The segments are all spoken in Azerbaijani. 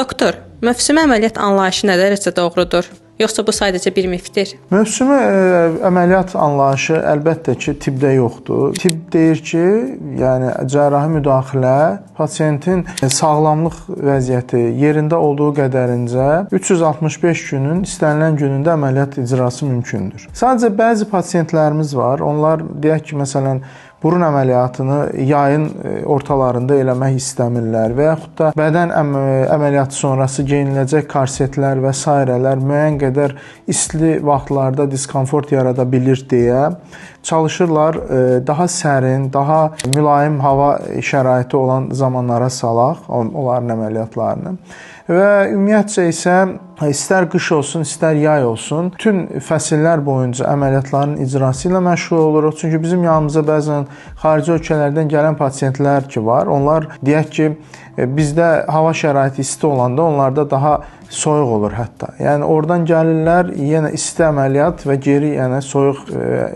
Doktor, mövsümi əməliyyat anlayışı nə dərəcədə doğrudur? Yoxsa bu sadəcə bir mifdir? Mövsümi əməliyyat anlayışı əlbəttə ki, tibbdə yoxdur. Tibb deyir ki, yəni cərrahi müdaxilə pasiyentin sağlamlıq vəziyyəti yerində olduğu qədərincə 365 günün istənilən günündə əməliyyat icrası mümkündür. Sadəcə bəzi pasiyentlərimiz var. Onlar deyək ki, məsələn, burun əməliyyatını yayın ortalarında eləmək istəmirlər və yaxud da bədən əməliyyatı sonrası geyiniləcək korsetlər və sairələr müəyyən qədər isti vaxtlarda diskomfort yarada bilir deyə çalışırlar daha sərin, daha mülayim hava şəraiti olan zamanlara salaq onların əməliyyatlarını. Və ümumiyyətcə isə istər qış olsun, istər yay olsun, bütün fəsillər boyunca əməliyyatların icrası ilə məşğul oluruq. Çünki bizim yanımıza bəzən xarici ölkələrdən gələn pasiyentlər ki var. Onlar deyək ki, bizdə hava şəraiti isti olanda onlarda daha soyuq olur hətta. Yəni oradan gəlirlər, yenə isti əməliyyat və geri yəni soyuq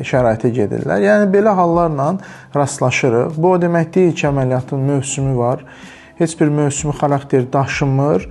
şəraitə gedirlər. Yəni belə hallarla rastlaşırıq. Bu o demək deyil ki, əməliyyatın mövsümü var. Heç bir mövsümi xarakter daşımır.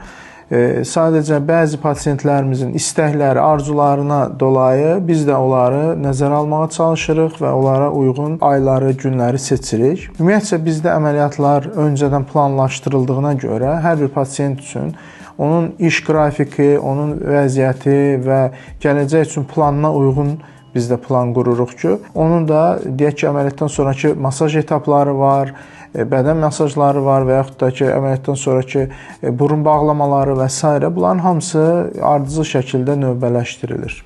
Sadəcə bəzi pasiyentlərimizin istəkləri, arzularına dolayı biz də onları nəzərə almağa çalışırıq və onlara uyğun ayları, günləri seçirik. Ümumiyyətcə bizdə əməliyyatlar öncədən planlaşdırıldığına görə hər bir pasiyent üçün onun iş qrafiki, onun vəziyyəti və gələcək üçün planına uyğun biz də plan qururuq ki, onun da deyək ki, əməliyyatdan sonraki masaj etapları var, bədən masajları var və yaxud da ki, əməliyyatdan sonraki burun bağlamaları və s. Bunların hamısı ardıcıl şəkildə növbələşdirilir.